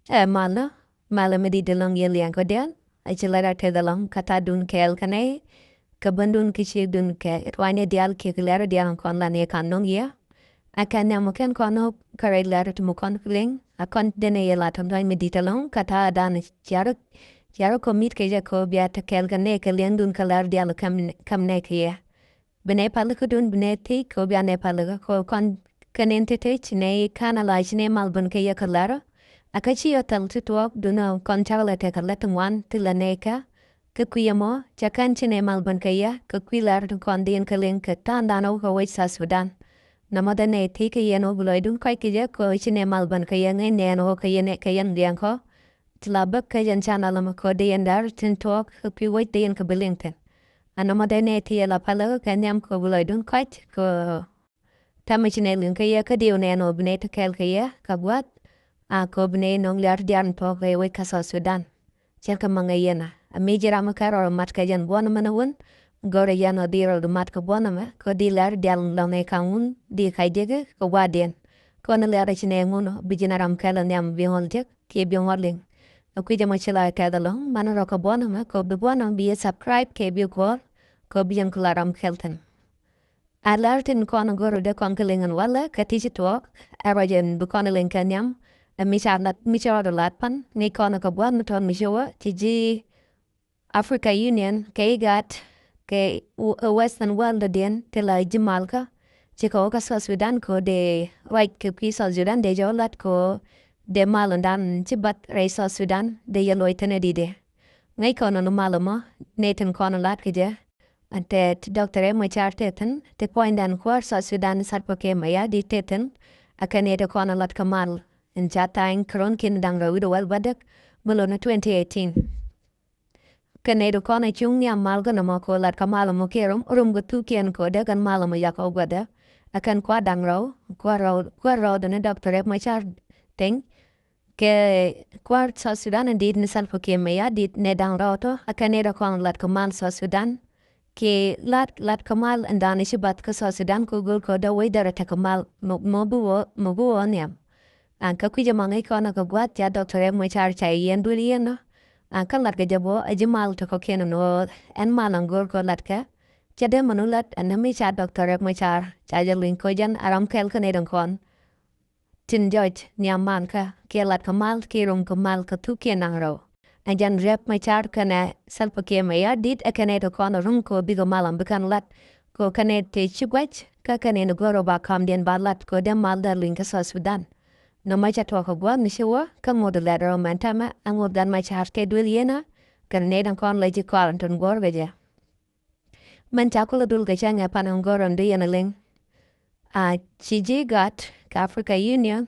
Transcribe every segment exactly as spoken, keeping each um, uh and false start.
Ɛ malä, malä mi di̱t ɛlɔ̱ŋ yɛ liɛŋ kɔ diaal. Ɛ ci lɛ rɔ tɛth ɛlɔ̱ŋ kä tha̱a̱ŋdun kɛɛl kɛ nɛy, kɛ bändun kɛ ciekdun kɛ ruanyɛ diaal kiɛ kɛ lɛr diaal kɔn la nɛy kan nöŋ yɛ. Ɛ kɛ nhiam mɔ kɛn kɔn ɔ kä rɛy lɛr ti mɔ kɔn kɛ liŋ, ɛ kɔn denɛ yɛ la tɔ̱ŋ tɔ̱ŋ mi di̱t ɛlɔ̱ŋ kä tha̱a̱ŋdan. Ciarɔ, ciarɔ kɔ mi̱t kɛ jɛ kɔ bia te kɛɛl kɛ nɛy kɛ liɛŋdun kɛ lɛr diaal kam, kam nɛy kɛ yɛ. Bi nɛy palikädun, bi nɛy thiec kɛ ɣöö bia nɛy palikä kɛ ɣöö kɔn kɛ nɛn te tec nɛy ka̱n a la ci nɛy mal ben kɛ yɛ kɛ lärä. A kä ci yɔ thil ti tuɔɔk dun ɔ kɔn cak lɛ tekɛ lät ti ŋuan ti lɛ nɛy kä. Kɛ kui̱ ɛmɔ cɛ kɛn ci nɛy mal ben kɛ yɛ kɛ kui̱ lärä ti kɔn diɛn kɛ liŋ kɛ ta̱a̱ŋdan ɔ kɛ wec South Sudan. Nɔmɔ dee nɛy thiec kɛ yɛn ɔ bi lɔcdun kɔc kɛ jɛ kɛ ɣöö ci nɛy mal ben kɛ yɛ ŋäc nɛn ɔ kɛ yɛn, kɛ yɛn liɛŋ kɔ. Ti la bäk kä jɛn canɛl ɛmɛ kɛ ɣöö dee yɛn da̱r tin tuɔɔk kɛ kui̱ wec dee yɛn kɛ bi liŋ thi̱n. Ɛn nɔmɔ dee nɛy ti yɛ la palikä kɛ nhiam kɛ ɣöö bi lɔcdun kɔc kɛ ɣöö täämɛ ci nɛy liŋ kɛ yɛ kä diw nɛn ɣöö bi nɛy te kɛɛl kɛ yɛ kɛ gua̱a̱th. A kɛ ɣöö bi nɛy nöŋ lɛr diaal in tuɔɔk rɛy wec kä South Sudan. Cɛ kɛ maŋ ɛ yɛn a mi ji̱ ram mi kɛ rɔɔd mat kɛ jɛn buɔ̱n ɛmɛn ɛ wun. Gɔ̱rɛ yɛn ɔ di rɔɔd mat kɛ buɔ̱n ɛmɛ kɛ ɣöö di lɛr diaal lɔ̱ŋ ɛ ka̱ŋ wun di ka̱c jek kɛ gua̱a̱thdiɛn. Kɔn lɛr ɛ ci nɛy ŋun ɔ bi ji̱n ram kɛl ɛ nhiam bi ŋɔl jek kiɛ bi ŋɔl liŋ. Ɛ kui̱c ɛmɔ ci la tɛth ɛlɔ̱ŋ man rɔ kɛ buɔ̱n ɛmɛ kɛ ɣöö bi buɔ̱n ɛmɛ bi yɛ subscribe kiɛ bi kuɔɔr kɛ ɣöö bi jɛn kɛ la ram kɛl thi̱n. A lär tin kɔn go̱r dee kɔn kɛ liŋ ɛn walɛ kɛ ti ci tuɔɔk. Ɛ ruac ɛn bi kɔn liŋ kɛ nhiam. Ɛ mi ca lat, mi ca rɔɔd lat pan ni kɔn kɛ buath mi tɔt mi ci wä ci ji̱ Africa Union kɛ IGAD kɛ w-, ɛ Western world diɛn ti la ji̱ malkä. Ci kɛ wä kä South Sudan kɛ dee ruac kɛ kui̱ South Sudan dee jɛ wä lat kɛ dee mal ɛn dan ci bath rɛy South Sudan dee yɛ luɔc thin ɛ di̱t dee. Ŋäc kɔn ɛn mal ɛmɔ ni tin kɔn lat kɛ jɛ. Ɛn tɛt Doctor Riek Machar tëë thi̱n, ti puɔ̱nydan kuäär South Sudan Salva Kiir Mayardit tëë thi̱n, a kɛn nɛy ti kɔn lat kɛ mal in ca tha̱a̱ŋ kɛ ruɔ̱n ki̱n da̱ŋ rɛw wi̱cdɛ wäl bädäk mi lo̱n twenty eighteen. Kɛn nɛy ti kɔn a cuŋ nhiam mal kɛn ɛmɔ kɛ lat kɛ mal ɛmɔ kiɛ rum, rum kɛ thukiɛn kɛ dee kɛn mal ɛmɔ yak ɔ guädhɛ. A kɛn kua̱r da̱ŋ rɛw, kua̱r rɛw, kua̱r rɛw duni Doctor Riek Machar thi̱n. Kɛ kuäär South Sudan in di̱i̱t ni Salva Kiir Mayardit nɛy da̱ŋ rɛw tɔ, a kɛn nɛy ti kɔn lat kɛ mal South Sudan. Kɛ lat, lat kɛ mal in dan ci bath kä South Sudan kɛ go̱o̱r kɛ dee wec derɛ tekɛ mal mɔ, mɔ bi wä, mɔ bi wä nhiam. An kä kui̱c ɛmɔ ŋäc kɔn kɛ gua̱a̱th ca Doctor Riek Machar ca yɛn duel yɛn ɔ. An kä lat kɛ jɛ bɔ a ji̱ mal tekɛ kɛn ɛn ɣöö ɛn mal an go̱o̱r kɛ lat kɛ. Cɛ dee mɛn wä lat ɛn mi ca Doctor Riek Machar ca jɛ luny kɛ jɛn a ram kɛl kä nɛy ti kɔn tin jɔc nhiam man kä kiɛ lat kɛ mal kiɛ rum kɛ mal kɛ thuk kiɛ naŋ rɛw. Ɛn jɛn Riek Machar kɛnɛ Salva Kiir Mayardit ɛ kɛn nɛy ti kɔn rum kɛ bikɛ mal ɔm bi kɛn lat kɛ kɛn nɛy ti ci gua̱c kä kɛn nɛy ni go̱r ɔ ba kamdiɛn ba lat kɛ dee mal dee luny kä South Sudan. Nɔmɔ cɛ tuɔɔk kɛ gua̱a̱th mi ci wä kä ŋot lɛt rɛw mɛn tɛmɛ ɛ ŋot gat Machar kɛ duel yɛn ɛ kɛn nɛy ti kɔn lɛ ji̱ kɔaar tin guɔ̱r kɛ jɛ. Mɛn ca kulɛ dul kɛ cäŋ ɛ pan in go̱r in di yɛn a liŋ. A ci ji̱ IGAD kɛ Africa Union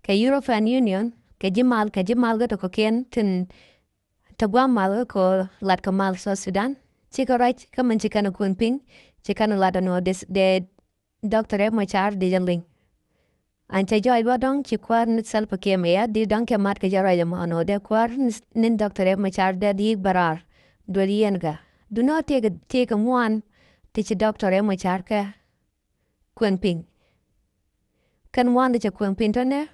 kɛ European Union kɛ ji̱ mal, kɛ ji̱ mal kä tɔkɔkiɛn tin te gua̱a̱th mal kä kɛ lat kɛ mal South Sudan. Cikɛ ruac kä mɛn ci kɛn a kuɛn piny ci kɛn a lat ɛn ɣöö dee, dee Doctor Riek Machar di jɛ liŋ. An cɛ jɔɔc bä dɔ̱ŋ ci kuäär ni Salva Kiir Mayardit dɔ̱ŋ kɛ mat kɛ jɛ ruac ɛmɔ ɛn ɣöö dee kuäär ni, ni Doctor Riek Machar dee yik bä raar duel yɛn kɛ. Dunɔ tëëkɛ, tëëkɛ ŋuan ti ci Doctor Riek Machar kɛ kuɛn piny. Kɛn ŋuan ti cɛ kuɛn piny tɔnɛ.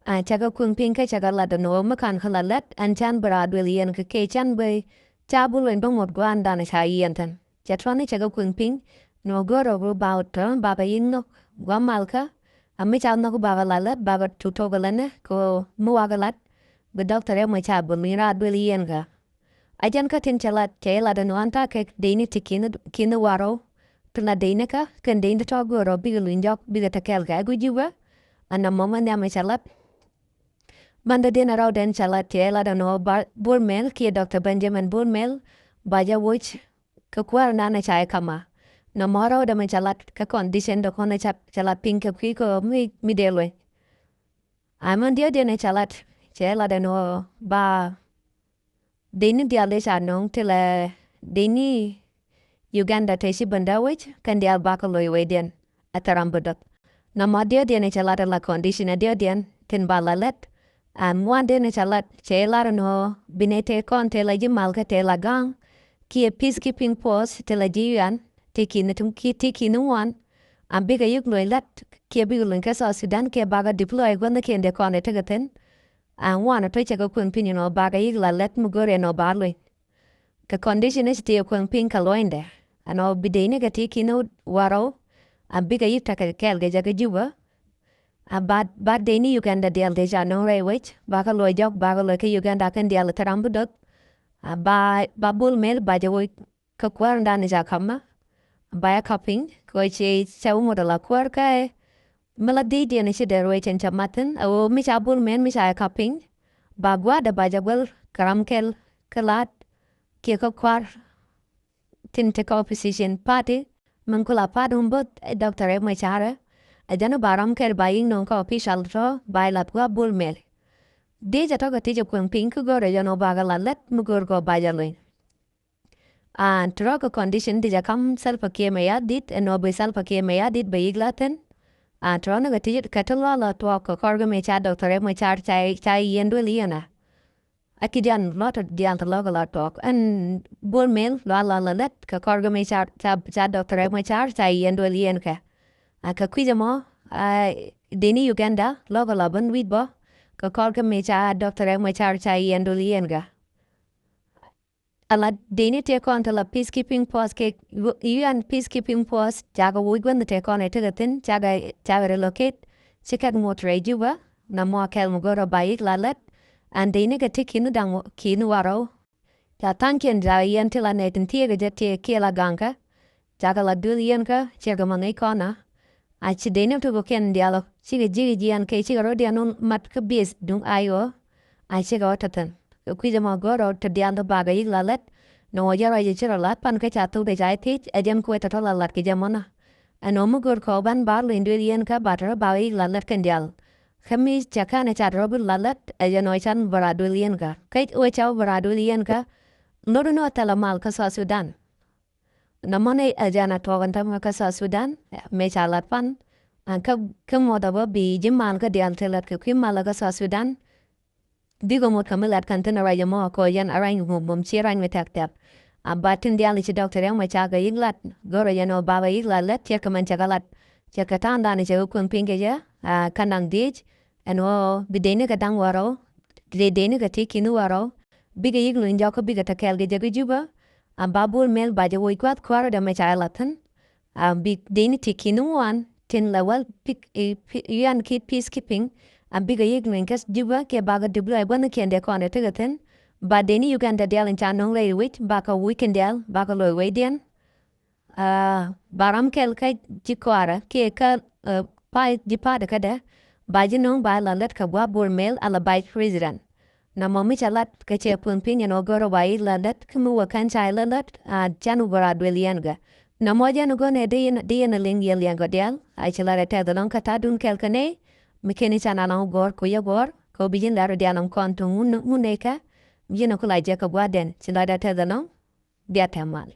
An cakɛ kuɛn piny kä cakɛ lat ɛn ɣöö mi kan kä la lät an can bi raar duel yɛn kɛ kɛ can bi ca bi luny bä ŋot gua̱a̱n dan ca yɛn thin. Cɛ tuɔ̱ni cakɛ kuɛn piny ni ɣöö go̱o̱r ɣöö ba tɔ̱ bakɛ yi̱k nhɔk gua̱a̱ mal kä. A mi ca nhɔk bakɛ la lät bakɛ tuk tok kɛ länɛ kɛ ɣöö mi wakɛ lat bi Doctor Riek Machar bi luny raar duel yɛn kɛ. A jɛn kä tin cɛ lat cɛ ilat ɛn ɣöö an ta̱a̱ kɛ dee ni ti ki̱n, ki̱n warɔw. Ti la dee ni kä kɛn dee ni tɔ̱ go̱o̱r ɣöö bikɛ luny jɔk bikɛ te kɛɛl kɛ ɛ guic ji̱ wä. Ɛn nɔmɔ mɛ nhiam cɛ lat. Bändɛ diɛn ɛ rɔw den cɛ lat cɛ lat ɛn ɣöö ba Bol Mel kiɛ Doctor Benjamin Bol Mel ba jɛ woc kɛ kuäär nan ɛ ca i̱ kama. Nɔmɔ rɔw dɛ mɛ cɛ lat kɛ condition dɛ kɔn ɛ ca, cɛ lat piny kɛ kui̱ kɛ mi, mi dee luny. A mɛn diɛw diɛn ɛ cɛ lat cɛ lat ɛn ɣöö ba dee ni diaal dee ca nöŋ ti lɛ dee ni Uganda te ci bändä wec kɛn diaal bakɛ loc wecdiɛn. Ɛ thɛram bi dɔth. Nɔmɔ diɛw diɛn ɛ cɛ lat ɛ la condition ɛ diɛw diɛn tin ba la lät. Ɛn ŋuan diɛn ɛ cɛ lat cɛ lat ɛn ɣöö bi nɛy tëë kɔn tëë la ji̱ mal kä tëë la ga̱a̱ŋ. Kiɛ peacekeeping force tëë la ji̱ U N tëë ki̱n ti, ki̱, tëë ki̱n ŋuan. An bikɛ yik luny lät kiɛ bikɛ luny kä South Sudan kiɛ bakɛ deploy gua̱thnikiɛn dee kɔn ɛ tekɛ thi̱n. A ŋuan a tɔ̱ cɛ kɛ kueŋ piny ɛn ɣöö bakɛ yi̱k la lät mi go̱o̱rɛ ɛn ɣöö ba luny. Kɛ condition ni ci ti kueŋ piny kɛ luɔ̱nydɛ ɛn ɣöö bi dec ni kɛ ti ki̱n wä rɔw. A bikɛ yi̱k tekɛ kɛɛl kɛ jɛ kä Juba. A ba ba dec ni Uganda diaal ti ca nöŋ rɛy wec, bakɛ luɔc jɔk, bakɛ luɔc kä Uganda kɛn diaal ti ram bi doth. A ba ba Bol Mel ba jɛ woc kä kuäär dan ca ka̱m mɛ. Ba jɛ ka̱p piny kɛ ɣöö ci ca wä ŋot ala kuäär kä mi la dhicdiɛn ci dee ruec cɛn ca mathin a ɣöö mi ca Bol Mel mi ca jɛ ka̱p piny. Ba gua̱a̱dɛ ba jɛ guäl kɛ ram kɛl kä la̱t kiɛ kä kua̱r tin te kä opposition party. Min kula pat wun both, eh, Doctor Riek Machar, ɛ jɛn ba ram kɛl ba yi̱k nöŋ kä official tɔ ba jɛ la̱th gua̱a̱ Bol Mel. Dhicɛ tɔ̱ kɛ ti jɛ kueŋ piny kä go̱o̱rɛ jɛn ɣöö bakɛ la lät mi go̱o̱r kɛ ɣöö ba jɛ luny. An tɔ̱rɔ̱ kɛ condition ti jɛ ka̱m Salva Kiir Mayardit ɛn ɣöö bi Salva Kiir Mayardit bɛ yi̱k la thi̱n. An tɔ̱rɔ̱ ni kɛ ti kɛ ti luaal la tuɔɔk kɛ kɔr kä mi ca Doctor Riek Machar ca ca yiɛn duel yiɛn ɛ. A ki dian luaal tɔ dian tɔ lɔk la tuɔɔk ɛn Bol Mel luaal la la lät kɛ kɔr kä mi ca ca ca Doctor Riek Machar ca yiɛn duel yiɛn kɛ. A kɛ kui̱c ɛmɔ a dec ni Uganda lɔk la ben wi̱c bä kɛ kɔr kä mi ca Doctor Riek Machar ca yiɛn duel yiɛn kɛ. Ala dec ni tëë kɔn te la peacekeeping force kɛ U N peacekeeping force cakɛ woc guänh tëë kɔn ɛ tekɛ thi̱n cakɛ cakɛ relocate. Ci kɛt ŋot rɛy Juba na mɔ kɛl mi go̱rɛ ba yi̱k la lät. An dec ni kɛ ti ki̱n da̱ŋ ki̱n warɔw. Ca tha̱a̱ŋkiɛn ca yɛn ti la nɛy tin thieekä jɛ tëë kiɛ la gaŋkä. Cakɛ la duel yiɛn kä ciɛkɛ ma ŋäc kɔn a. A ci dec ni ti kɔ̱kiɛn diaal ɔ cikɛ ji̱k jiɛn kɛ cikɛ rɔ̱diɛn wun mat kä bieth duŋ a yɔ. A cikɛ ɣɔ̱ te thi̱n kɛ kui̱c ɛmɔ go̱o̱rɛ te diaal ti bakɛ yi̱k la lät. Ni wä jɛ ruac ci rɔ la̱t pan kä ca thok dee ca i̱ thiec ɛ jɛn kuɛ tɔ̱tɔ̱ la la̱t kɛ jɛ mɔnä. Ɛn ɣöö mi go̱o̱r kɔɔk ban ba luny duel yiɛn kä ba te rɔ ba yi̱k la lät kɛn diaal. Kä mi cɛ kän ɛ ca te rɔ bi la lät ɛ jɛn ɣöö can bä ra duel yiɛn kä. Kä ɣöö ca bä ra duel yiɛn kä. Lot ni wä thɛl a mal kä South Sudan. Nɔmɔ ni ɛ jɛn a tuɔɔk ɛn täämɛ kä South Sudan mëë ca lat pan. An kä kä ŋuɔ̱t a bä bi ji̱ mal kä diaal ti lat kɛ kui̱ mal kä South Sudan. Bikɛ ŋot kä mi lat kɛn thi̱n a ruac ɛmɔ kɛ ɣöö yɛn a ruac ŋuɔ̱t mom ci ruac mi tɛk tɛk. A ba tin diaal ci Doctor Riek Machar kɛ yi̱k lat go̱rɛ yɛn ɔ ba kɛ yi̱k lat lät ciɛt kɛ mɛn cɛ kɛ lat. Ciɛt kɛ ta̱a̱ŋ dan cɛ kɛ kueŋ piny kɛ jɛ a kä naŋ dhiec. Ɛn ɣöö bi dec ni kɛ da̱ŋ wä rɔw. Dec dec ni kɛ ti ki̱n wä rɔw. Bikɛ yi̱k luny jɔk kä bikɛ te kɛɛl kɛ jɛ kä Juba. A ba Bol Mel ba jɛ woc kua̱th kuäärä dämɛ ca jɛ la̱th thi̱n. A bi dec ni ti ki̱n ŋuan tin la wäl pik i pi- U N ki peacekeeping. A bikɛ yi̱k luny kä Juba kiɛ bakɛ deploy gua̱thnikiɛn dee kɔn dee tekɛ thi̱n. Ba dec ni Uganda diaal in ca nöŋ rɛy wec bakɛ woc kɛn diaal bakɛ loc wecdiɛn. A ba ram kɛl kä ji̱ kɔaarä kiɛ kä, eh, pa ji̱ pa̱a̱t kädɛ. Ba ji̱ nöŋ ba la lät kɛ gua̱a̱ Bol Mel ala vice president. Nɔmɔ mi ca lat kɛ cɛ puɔ̱n piny ɛn ɣöö go̱rɛ ba yi̱k la lät kä mi wä kɛn ca la lät a can wä bä ra duel yɛn gɛ. Nɔmɔ jɛn go̱n ɛ di yɛn di yɛn a liŋ yɛl yɛn gɔ diaal a ci lat ɛ tɛth ɛlɔ̱ŋ kä ta̱a̱dun kɛl kä nɛy. Mi kɛn i̱ can a lɔ̱ŋ go̱r ku yɛ go̱r kɛ ɣöö bi ji̱n lat rɔ diaal ɛn kɔn tuŋ ŋun ŋun nɛy kä. Bi ji̱n a ku la jɛ kɛ gua̱a̱r dɛn ci lat ɛ tɛth ɛlɔ̱ŋ. Bia tɛm mal.